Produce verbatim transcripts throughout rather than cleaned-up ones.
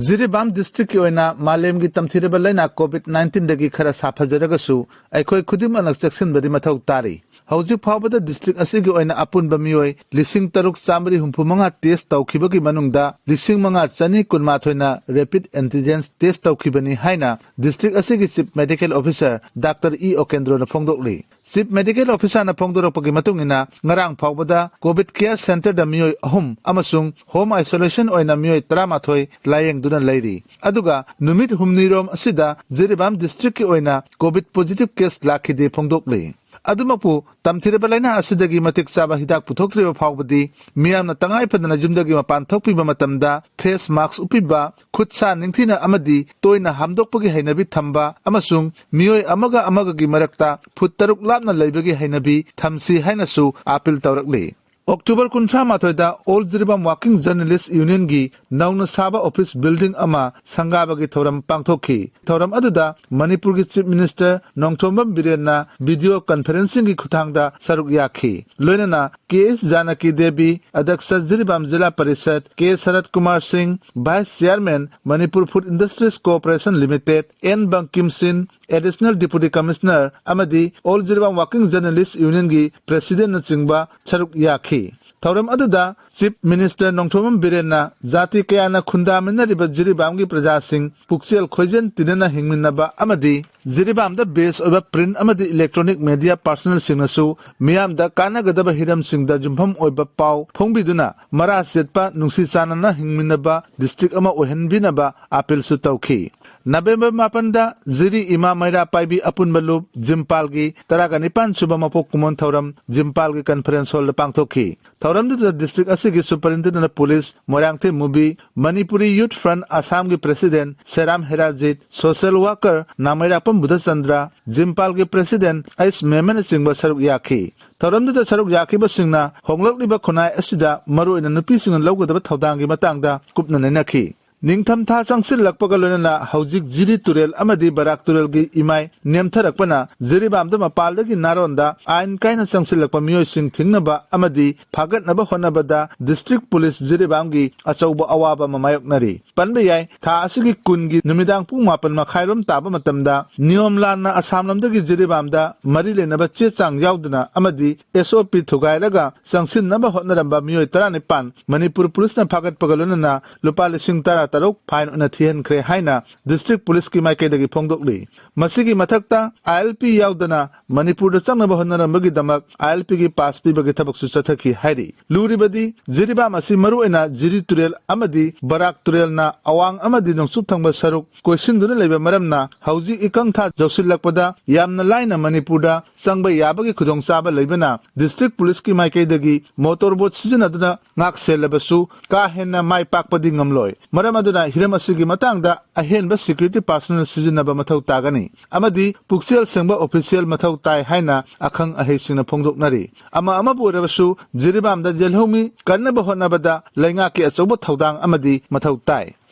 ꯖꯤꯔꯤꯕꯥꯝ ꯗꯤꯁꯇ꯭ꯔꯤꯛꯀꯤ ꯑꯣꯏꯅ ꯃꯥꯂꯦꯝꯒꯤ ꯇꯝꯊꯤꯔꯕ ꯂꯩꯅꯥ ꯀꯣꯚꯤꯗ ꯅꯥꯏꯟꯇꯤꯟꯗꯒꯤ ꯈꯔ ꯁꯥꯐꯖꯔꯒꯁꯨ ꯑꯩꯈꯣꯏ ꯈꯨꯗꯤꯡꯃꯛꯅ ꯆꯦꯛꯁꯤꯟꯕꯗꯤ ꯃꯊꯧ ꯇꯥꯔꯤ꯫ ꯍꯧꯖꯤꯛ ꯐꯥꯎꯕꯗ ꯗꯤꯁꯇ꯭ꯔꯤꯛ ꯑꯁꯤꯒꯤ ꯑꯣꯏꯅ ꯑꯄꯨꯟꯕ ꯃꯤꯑꯣꯏ ꯂꯤꯁꯤꯡ ꯇꯔꯨꯛ ꯆꯥꯃꯔꯤ ꯍꯨꯝꯐꯨ ꯃꯉꯥ ꯇꯦꯁ ꯇꯧꯈꯤꯕꯒꯤ ꯃꯅꯨꯡꯗ ꯂꯤꯁꯤꯡ ꯃꯉꯥ ꯆꯅꯤ ꯀꯨꯟꯃꯥꯊꯣꯏꯅ ꯔꯦꯄꯤꯗ ꯑꯦꯟꯇꯤꯖꯦꯟꯁ ꯇꯦꯁ ꯇꯧꯈꯤꯕꯅꯤ ꯍꯥꯏꯅ ꯗꯤꯁꯇ꯭ꯔꯤꯛ ꯑꯁꯤꯒꯤ chief medical officer doctor E ꯑꯣꯀꯦꯟꯗ꯭ꯔꯣꯅ ꯐꯣꯡꯗꯣꯛꯂꯤ꯫ ꯆꯤꯐ ꯃꯦꯗꯤꯀꯦꯜ ꯑꯣꯐꯤꯁꯥꯔꯅ ꯐꯣꯡꯗꯣꯔꯛꯄꯒꯤ ꯃꯇꯨꯡ ꯏꯟꯅ, ꯉꯔꯥꯡ ꯐꯥꯎꯕꯗ ꯀꯣꯚꯤꯗ ꯀꯦꯌꯔ ꯁꯦꯟꯇꯔꯗ ꯃꯤꯑꯣꯏ ꯑꯍꯨꯝ ꯑꯃꯁꯨꯡ ꯍꯣꯝ ꯑꯥꯏꯁꯣꯂꯦꯁꯟ ꯑꯣꯏꯅ ꯃꯤꯑꯣꯏ ꯇꯔꯥꯃꯥꯊꯣꯏ ꯂꯥꯌꯦꯡꯗꯨꯅ ꯂꯩꯔꯤ꯫ ꯑꯗꯨꯒ ꯅꯨꯃꯤꯠ ꯍꯨꯝꯅꯤꯔꯣꯝ ꯑꯁꯤꯗ ꯖꯤꯔꯤꯕꯥꯝ ꯗꯤꯁꯇ꯭ꯔꯤꯛꯀꯤ ꯑꯣꯏꯅ ꯀꯣꯚꯤꯗ ꯄꯣꯖꯤꯇꯤꯚ ꯀꯦꯁ ꯂꯥꯛꯈꯤꯗꯦ ꯐꯣꯡꯗꯣꯛꯂꯤ꯫ ꯑꯗꯨꯃꯛꯄꯨ, ꯇꯝꯊꯤꯔꯕ ꯂꯥꯏꯅꯥ ꯑꯁꯤꯗꯒꯤ ꯃꯇꯤꯛ ꯆꯥꯕ ꯍꯤꯗꯥꯛ ꯄꯨꯊꯣꯛꯇ꯭ꯔꯤꯕ ꯐꯥꯎꯕꯗꯤ ꯃꯤꯌꯥꯝꯅ ꯇꯉꯥꯏ ꯐꯗꯅ ꯌꯨꯝꯗꯒꯤ ꯃꯄꯥꯟ ꯊꯣꯛꯄꯤꯕ ꯃꯇꯝꯗ ꯐꯦꯁ ꯃꯥꯛꯁ ꯎꯞꯄꯤꯕ, ꯈꯨꯠ ꯁꯥ ꯅꯤꯡꯊꯤꯅ ꯑꯃꯗꯤ ꯇꯣꯏꯅ ꯍꯥꯝꯗꯣꯛꯄꯒꯤ ꯍꯩꯅꯕꯤ ꯊꯝꯕ ꯑꯃꯁꯨꯡ ꯃꯤꯑꯣꯏ ꯑꯃꯒ ꯑꯃꯒꯒꯤ ꯃꯔꯛꯇ ꯐꯨꯠ ꯇꯔꯨꯛ ꯂꯥꯞꯅ ꯂꯩꯕꯒꯤ ꯍꯩꯅꯕꯤ ꯊꯝꯁꯤ ꯍꯥꯏꯅꯁꯨ ꯑꯥꯄꯤꯜ ꯇꯧꯔꯛꯂꯤ꯫ ꯑꯣꯛꯇꯣꯕꯔ ꯀꯨꯟꯊ꯭ꯔꯥ ꯃꯥꯊꯣꯏꯗ ꯑꯣꯜ ꯖꯤꯔꯤꯕꯥꯝ ꯋꯥꯀꯤꯡ ꯖꯔꯅꯦꯂꯤꯁ ꯌꯨꯅꯤꯌꯟꯒꯤ ꯅꯧꯅ ꯁꯥꯕ ꯑꯣꯐꯤꯁ ꯕꯤꯜꯗꯤꯡ ꯑꯃ ꯁꯪꯒꯥꯕꯒꯤ ꯊꯧꯔꯝ ꯄꯥꯡꯊꯣꯛꯈꯤ꯫ ꯊꯧꯔꯝ ꯑꯗꯨꯗ ꯃꯅꯤꯄꯨꯔꯒꯤ ꯆꯤꯐ ꯃꯤꯅꯤꯁꯇꯔ ꯅꯣꯡꯊꯣꯝꯕꯝ ꯕꯤꯔꯦꯟꯅ ꯚꯤꯗꯤꯑꯣ ꯀꯟꯐꯔꯦꯟꯁꯤꯡꯒꯤ ꯈꯨꯠꯊꯥꯡꯗ ꯁꯔꯨꯛ ꯌꯥꯈꯤ꯫ ꯂꯣꯏꯅꯅ ꯀꯦ ꯑꯦꯁ ꯖꯥꯅꯀꯤ ꯗꯦꯕꯤ, ꯑꯗ꯭ꯌꯛꯁ ꯖꯤꯔꯤꯕꯥꯝ ꯖꯤꯂꯥ ꯄꯔꯤꯁꯠ, ꯀꯦ Sarat Kumar Singh, vice chairman, Manipur food industries corporation limited, N Bangkim Singh, additional deputy commissioner ꯑꯃꯗꯤ ꯑꯣꯜ ꯖꯤꯔꯤꯕꯥꯝ ꯋꯥꯀꯤꯡ ꯖꯔꯅꯦꯂꯤꯁ ꯌꯨꯅꯤꯌꯟꯒꯤ ꯄ꯭ꯔꯦꯁꯤꯗꯦꯟꯠꯅꯆꯤꯡꯕ ꯁꯔꯨꯛ ꯌꯥꯈꯤ꯫ ꯊꯧꯔꯝ ꯑꯗꯨꯗ ꯆꯤꯐ ꯃꯤꯅꯤꯁꯇꯔ ꯅꯣꯡꯊꯣꯝꯕꯝ ꯕꯤꯔꯦꯟꯅ ꯖꯥꯇꯤ ꯀꯌꯥꯅ ꯈꯨꯟꯗꯥꯃꯤꯟꯅꯔꯤꯕ ꯖꯤꯔꯤꯕꯥꯝꯒꯤ ꯄ꯭ꯔꯖꯥꯁꯤꯡ ꯄꯨꯛꯆꯦꯜ ꯈꯣꯏꯖꯦꯜ ꯇꯤꯟꯅꯅ ꯍꯤꯡꯃꯤꯟꯅꯕ ꯑꯃꯗꯤ ꯖꯤꯔꯤꯕꯥꯝꯗ ꯕꯦꯁ ꯑꯣꯏꯕ ꯄ꯭ꯔꯤꯟꯠ ꯑꯃꯗꯤ ꯏꯂꯦꯛꯇ꯭ꯔꯣꯅꯤꯛ ꯃꯦꯗꯤꯌꯥ ꯄꯥꯔꯁꯅꯦꯜꯁꯤꯡꯅꯁꯨ ꯃꯤꯌꯥꯝꯗ ꯀꯥꯟꯅꯒꯗꯕ ꯍꯤꯔꯝꯁꯤꯡꯗ ꯌꯨꯝꯐꯝ ꯑꯣꯏꯕ ꯄꯥꯎ ꯐꯣꯡꯕꯤꯗꯨꯅ ꯃꯔꯥ ꯆꯦꯠꯄ, ꯅꯨꯡꯁꯤ ꯆꯥꯟꯅꯅ ꯍꯤꯡꯃꯤꯟꯅꯕ ꯗꯤꯁꯇ꯭ꯔꯤꯛ ꯑꯃ ꯑꯣꯏꯍꯟꯕꯤꯅꯕ ꯑꯥꯄꯤꯜꯁꯨ ꯇꯧꯈꯤ꯫ ꯅꯕꯦꯝꯕꯔ ꯃꯥꯄꯟꯗ ꯖꯤꯔꯤ ꯏꯃꯥ ꯃꯩꯔꯥ ꯄꯥꯏꯕꯤ ꯑꯄꯨꯟꯕ ꯂꯨꯞ ꯖꯤꯝꯄꯥꯜꯒꯤ ꯇꯔꯥꯒ ꯅꯤꯄꯥꯟ ꯁꯨꯕ ꯃꯄꯣꯛ ꯀꯨꯝꯑꯣꯟ ꯊꯧꯔꯝ ꯖꯤꯝꯄꯥꯜꯒꯤ ꯀꯟꯐꯔꯦꯟꯁ ꯍꯣꯜꯗ ꯄꯥꯡꯊꯣꯛꯈꯤ꯫ ꯊꯧꯔꯝꯗꯨꯗ ꯗꯤꯁꯇ꯭ꯔꯤꯛ ꯑꯁꯤꯒꯤ superintendent of police Moirangthem Mubi, Manipuri youth front ꯑꯁꯥꯝꯒꯤ president Seram Herajit, social worker Nameirakpam Budhachandra, ꯖꯤꯝꯄꯥꯜꯒꯤ ꯄ꯭ꯔꯦꯁꯤꯗꯦꯟꯠ ꯑꯩꯆ ꯃꯦꯃꯟꯅꯆꯤꯡꯕ ꯁꯔꯨꯛ ꯌꯥꯈꯤ꯫ ꯊꯧꯔꯝꯗꯨꯗ ꯁꯔꯨꯛ ꯌꯥꯈꯤꯕꯁꯤꯡꯅ ꯍꯣꯡꯂꯛꯂꯤꯕ ꯈꯨꯟꯅꯥꯏ ꯑꯁꯤꯗ ꯃꯔꯨꯑꯣꯏꯅ ꯅꯨꯄꯤꯁꯤꯡꯅ ꯂꯧꯒꯗꯕ ꯊꯧꯗꯥꯡꯒꯤ ꯃꯇꯥꯡꯗ ꯀꯨꯞꯅ ꯅꯩꯅꯈꯤ꯫ ꯅꯤꯡꯊꯝꯊꯥ ꯆꯪꯁꯤꯜꯂꯛꯄꯒ ꯂꯣꯏꯅꯅ ꯍꯧꯖꯤꯛ ꯖꯤꯔꯤ ꯇꯨꯔꯦꯜ ꯑꯃꯗꯤ ꯕꯔꯥꯛ ꯇꯨꯔꯦꯜꯒꯤ ꯏꯃꯥꯏ ꯅꯦꯝꯊꯔꯛꯄꯅ ꯖꯤꯔꯤꯕꯥꯝꯗ ꯃꯄꯥꯟꯗꯒꯤ ꯅꯥꯔꯣꯟꯗ ꯑꯥꯏꯟ ꯀꯥꯏꯅ ꯆꯪꯁꯤꯜꯂꯛꯄ ꯃꯤꯑꯣꯏꯁꯤꯡ ꯊꯤꯡꯅꯕ ꯑꯃꯗꯤ ꯐꯥꯒꯠꯅꯕ ꯍꯣꯠꯅꯕꯗ ꯗꯤꯁꯇ꯭ꯔꯤꯛ ꯄꯨꯂꯤꯁ ꯖꯤꯔꯤꯕꯥꯝꯒꯤ ꯑꯆꯧꯕ ꯑꯋꯥꯕ ꯑꯃ ꯃꯥꯌꯣꯛꯅꯔꯤ꯫ ꯄꯟꯕ ꯌꯥꯏ, ꯊꯥ ꯑꯁꯤꯒꯤ ꯀꯨꯟꯒꯤ ꯅꯨꯃꯤꯗꯥꯡ ꯄꯨꯡ ꯃꯥꯄꯟ ꯃꯈꯥꯏꯔꯣꯝ ꯇꯥꯕ ꯃꯇꯝꯗ ꯅꯤꯌꯣꯝ ꯂꯥꯟꯅ ꯑꯁꯥꯝ ꯂꯣꯝꯗꯒꯤ ꯖꯤꯔꯤꯕꯥꯝꯗ ꯃꯔꯤ ꯂꯩꯅꯕ ꯆꯦ ꯆꯥꯡ ꯌꯥꯎꯗꯅ ꯑꯃꯗꯤ ꯑꯦꯁ ꯑꯣ ꯄꯤ ꯊꯨꯒꯥꯏꯔꯒ ꯆꯪꯁꯤꯟꯅꯕ ꯍꯣꯠꯅꯔꯝꯕ ꯃꯤꯑꯣꯏ ꯇꯔꯥꯅꯤꯄꯥꯟ ꯃꯅꯤꯄꯨꯔ ꯄꯨꯂꯤꯁꯅ ꯐꯥꯒꯠꯄꯒ ꯂꯣꯏꯅꯅ ꯂꯨꯄꯥ ꯂꯤꯁꯤꯡ ꯇꯔꯥ ꯇꯔꯨꯛ ꯐꯥꯏꯟ ꯑꯣꯏꯅ ꯊꯤꯍꯟꯈ꯭ꯔꯦ ꯍꯥꯏꯅ ꯗꯤꯁꯇ꯭ꯔꯤꯛ ꯄꯨꯂꯤꯁꯀꯤ ꯃꯥꯏꯀꯩꯗꯒꯤ ꯐꯣꯡꯗꯣꯛꯂꯤ꯫ ꯃꯁꯤꯒꯤ ꯃꯊꯛꯇ ꯑꯥꯏ ꯑꯦꯜ ꯄꯤ ꯌꯥꯎꯗꯅ ꯃꯅꯤꯄꯨꯔꯗ ꯆꯪꯅꯕ ꯍꯣꯠꯅꯔꯝꯕꯒꯤꯗꯃꯛ ꯑꯥꯏ ꯑꯦꯜ ꯄꯤꯒꯤ ꯄꯥꯁ ꯄꯤꯕꯒꯤ ꯊꯕꯛꯁꯨ ꯆꯠꯊꯈꯤ ꯍꯥꯏꯔꯤ꯫ ꯂꯨꯔꯤꯕꯗꯤ ꯖꯤꯔꯤꯕꯥꯝ ꯑꯁꯤ ꯃꯔꯨꯑꯣꯏꯅ ꯖꯤꯔꯤ ꯇꯨꯔꯦꯜ ꯑꯃꯗꯤ ꯕꯔꯥꯛ ꯇꯨꯔꯦꯜꯅ ꯑꯋꯥꯡ ꯑꯃꯗꯤ ꯅꯣꯡꯆꯨꯞ ꯊꯪꯕ ꯁꯔꯨꯛ ꯀꯣꯏꯁꯤꯟꯗꯨꯅ ꯂꯩꯕ ꯃꯔꯝꯅ ꯍꯧꯖꯤꯛ ꯏꯀꯪ ꯊꯥ ꯌꯧꯁꯤꯜꯂꯛꯄꯗ ꯌꯥꯝꯅ ꯂꯥꯏꯅ ꯃꯅꯤꯄꯨꯔꯗ ꯆꯪꯕ ꯌꯥꯕꯒꯤ ꯈꯨꯗꯣꯡꯆꯥꯕ ꯂꯩꯕꯅ ꯗꯤꯁꯇ꯭ꯔꯤꯛ ꯄꯨꯂꯤꯁꯀꯤ ꯃꯥꯏꯀꯩꯗꯒꯤ ꯃꯣꯇꯣꯔ ꯕꯣꯠ ꯁꯤꯖꯤꯟꯅꯗꯨꯅ ꯉꯥꯛ ꯁꯦꯜꯂꯕꯁꯨ ꯀꯥ ꯍꯦꯟꯅ ꯃꯥꯏ ꯄꯥꯛꯄꯗꯤ ꯉꯝꯂꯣꯏ꯫ ꯃꯔꯝ ꯑꯗꯨꯅ ꯍꯤꯔꯝ ꯑꯁꯤꯒꯤ ꯃꯇꯥꯡꯗ ꯑꯍꯦꯟꯕ ꯁꯦꯀ꯭ꯌꯨꯔꯤꯇꯤ ꯄꯥꯔꯁꯣꯅꯦꯜ ꯁꯤꯖꯤꯟꯅꯕ ꯃꯊꯧ ꯇꯥꯒꯅꯤ ꯑꯃꯗꯤ ꯄꯨꯛꯆꯦꯜ ꯁꯦꯡꯕ ꯑꯣꯐꯤꯁꯤꯌꯦꯜ ꯃꯊꯧ ꯇꯥꯏ ꯍꯥꯏꯅ ꯑꯈꯪ ꯑꯍꯩꯁꯤꯡꯅ ꯐꯣꯡꯗꯣꯛꯅꯔꯤ꯫ ꯑꯃ ꯑꯃꯕꯨ ꯑꯣꯏꯔꯕꯁꯨ ꯖꯤꯔꯤꯕꯥꯝꯗ ꯌꯦꯜꯍꯧꯃꯤ ꯀꯟꯅꯕ ꯍꯣꯠꯅꯕꯗ ꯂꯩꯉꯥꯛꯀꯤ ꯑꯆꯧꯕ ꯊꯧꯗꯥꯡ ꯑꯃꯗꯤ ꯃꯊꯧ ꯇꯥꯏ꯫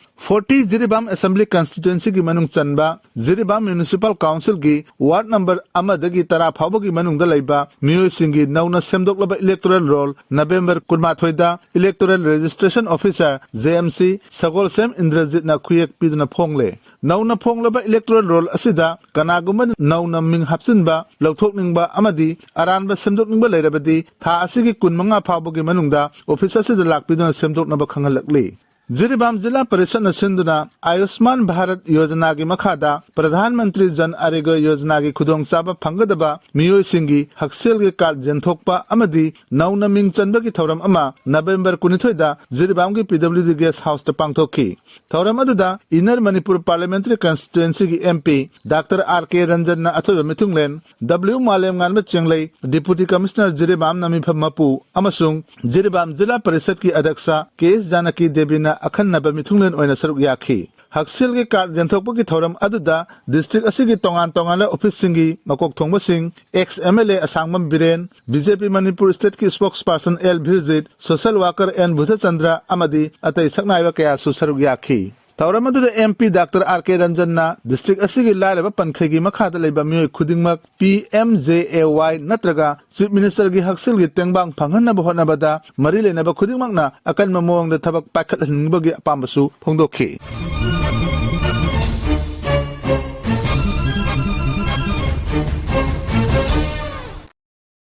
ꯐꯣꯔꯇꯤ ꯖꯤꯔꯤꯕꯥꯝ ꯑꯦꯁꯦꯝꯕ꯭ꯂꯤ ꯀꯟꯁꯇꯤꯇ꯭ꯋꯦꯟꯁꯤꯒꯤ ꯃꯅꯨꯡ ꯆꯟꯕ ꯖꯤꯔꯤꯕꯥꯝ ꯃ꯭ꯌꯨꯅꯤꯁꯤꯄꯥꯜ ꯀꯥꯎꯟꯁꯤꯜꯒꯤ ꯋꯥꯔꯗ ꯅꯝꯕꯔ ꯑꯃꯗꯒꯤ ꯇꯔꯥ ꯐꯥꯎꯕꯒꯤ ꯃꯅꯨꯡꯗ ꯂꯩꯕ ꯃꯤꯑꯣꯏꯁꯤꯡꯒꯤ ꯅꯧꯅ ꯁꯦꯝꯗꯣꯛꯂꯕ ꯏꯂꯦꯛꯇꯣꯔꯦꯜ ꯔꯣꯜ ꯅꯕꯦꯝꯕꯔ ꯀꯨꯟꯃꯥꯊꯣꯏꯗ electoral registration officer, J M C, Sagolsem ꯏꯟꯗ꯭ꯔꯖꯤꯠꯅ ꯈꯨꯌꯦꯛ ꯄꯤꯗꯨꯅ ꯐꯣꯡꯂꯦ꯫ ꯅꯧꯅ ꯐꯣꯡꯂꯕ ꯏꯂꯦꯛꯇꯣꯔꯦꯜ ꯔꯣꯜ ꯑꯁꯤꯗ ꯀꯅꯥꯒꯨꯝꯕ ꯅꯧꯅ ꯃꯤꯡ ꯍꯥꯞꯆꯤꯟꯕ, ꯂꯧꯊꯣꯛꯅꯤꯡꯕ ꯑꯃꯗꯤ ꯑꯔꯥꯟꯕ ꯁꯦꯝꯗꯣꯛꯅꯤꯡꯕ ꯂꯩꯔꯕꯗꯤ ꯊꯥ ꯑꯁꯤꯒꯤ ꯀꯨꯟꯃꯉꯥ ꯐꯥꯎꯕꯒꯤ ꯃꯅꯨꯡꯗ ꯑꯣꯐꯤꯁ ꯑꯁꯤꯗ ꯂꯥꯛꯄꯤꯗꯨꯅ ꯁꯦꯝꯗꯣꯛꯅꯕ ꯈꯪꯍꯜꯂꯛꯂꯤ꯫ ꯖꯤꯔꯤꯕꯥꯝ ꯖꯤꯂꯥ ꯄꯔꯤꯁꯠꯅ ꯁꯤꯟꯗꯨꯅ ꯑꯌꯨꯁꯃꯥꯟ ꯚꯥꯔꯠ ꯌꯣꯖꯅꯥꯒꯤ ꯃꯈꯥꯗ ꯄ꯭ꯔꯙꯥꯟ ꯃꯟꯇ꯭ꯔꯤ ꯖꯟ ꯑꯔꯣꯒ꯭ꯌ ꯌꯣꯖꯅꯥꯒꯤ ꯈꯨꯗꯣꯡꯆꯥꯕ ꯐꯪꯒꯗꯕ ꯃꯤꯑꯣꯏꯁꯤꯡꯒꯤ ꯍꯛꯁꯦꯜꯒꯤ ꯀꯥꯔꯗ ꯌꯦꯟꯊꯣꯛꯄ ꯑꯃꯗꯤ ꯅꯧꯅ ꯃꯤꯡ ꯆꯟꯕꯒꯤ ꯊꯧꯔꯝ ꯑꯃ ꯅꯕꯦꯝꯕꯔ ꯀꯨꯟꯅꯤꯊꯣꯏꯗ ꯖꯤꯔꯤꯕꯥꯝꯒꯤ ꯄꯤ ꯗꯕ꯭ꯂꯤꯎ ꯗꯤ ꯒꯦꯁ ꯍꯥꯎꯁꯇ ꯄꯥꯡꯊꯣꯛꯈꯤ꯫ ꯊꯧꯔꯝ ꯑꯗꯨꯗ ꯏꯟꯅꯔ ꯃꯅꯤꯄꯨꯔ ꯄꯥꯔꯂꯤꯌꯥꯃꯦꯟꯇꯔꯤ ꯀꯟꯁꯇꯤꯇ꯭ꯋꯦꯟꯁꯤꯒꯤ M P doctor R K ꯔꯟꯖꯟꯅ ꯑꯊꯣꯏꯕ ꯃꯤꯊꯨꯡꯂꯦꯟ, W Malemnganba Chenglei, deputy commissioner Jiribam ꯅꯃꯤꯐꯝ ꯃꯄꯨ ꯑꯃꯁꯨꯡ ꯖꯤꯔꯤꯕꯥꯝ ꯖꯤꯂꯥ ꯄꯔꯤꯁꯠꯀꯤ ꯑꯗ꯭ꯌꯛꯁ ꯀꯦ ꯑꯦꯁ ꯖꯥꯅꯀꯤ ꯗꯦꯕꯤꯅ ꯑꯈꯟꯅꯕ ꯃꯤꯊꯨꯡꯂꯦꯟ ꯑꯣꯏꯅ ꯁꯔꯨꯛ ꯌꯥꯈꯤ꯫ ꯍꯛꯁꯦꯜꯒꯤ ꯀꯥꯔꯗ ꯌꯦꯟꯊꯣꯛꯄꯒꯤ ꯊꯧꯔꯝ ꯑꯗꯨꯗ ꯗꯤꯁꯇ꯭ꯔꯤꯛ ꯑꯁꯤꯒꯤ ꯇꯣꯉꯥꯟ ꯇꯣꯉꯥꯟꯕ ꯑꯣꯐꯤꯁꯁꯤꯡꯒꯤ ꯃꯀꯣꯛ ꯊꯣꯡꯕꯁꯤꯡ, ex M L A Asangbam Biren, B J P Manipur ꯁ꯭ꯇꯦꯠꯀꯤ spokesperson L Birjit, social worker N Budhachandra ꯑꯃꯗꯤ ꯑꯇꯩ ꯁꯛꯅꯥꯏꯕ ꯀꯌꯥꯁꯨ ꯁꯔꯨꯛ ꯌꯥꯈꯤ꯫ ꯊꯧꯔꯝ ꯑꯗꯨꯗ M P doctor R K ꯔꯟꯖꯟꯅ ꯗꯤꯁꯇ꯭ꯔꯤꯛ ꯑꯁꯤꯒꯤ ꯂꯥꯏꯔꯕ ꯄꯟꯈꯩꯒꯤ ꯃꯈꯥꯗ ꯂꯩꯕ ꯃꯤꯑꯣꯏ ꯈꯨꯗꯤꯡꯃꯛ ꯄꯤ ꯑꯦꯝ ꯖꯦ ꯑꯦ ꯋꯥꯏ ꯅꯠꯇ꯭ꯔꯒ ꯆꯤꯐ ꯃꯤꯅꯤꯁꯇꯔꯒꯤ ꯍꯛꯁꯦꯜꯒꯤ ꯇꯦꯡꯕꯥꯡ ꯐꯪꯍꯟꯅꯕ ꯍꯣꯠꯅꯕꯗ ꯃꯔꯤ ꯂꯩꯅꯕ ꯈꯨꯗꯤꯡꯃꯛꯅ ꯑꯀꯟꯕ ꯃꯑꯣꯡꯗ ꯊꯕꯛ ꯄꯥꯏꯈꯠꯍꯟꯅꯤꯡꯕꯒꯤ ꯑꯄꯥꯝꯕꯁꯨ ꯐꯣꯡꯗꯣꯛꯈꯤ꯫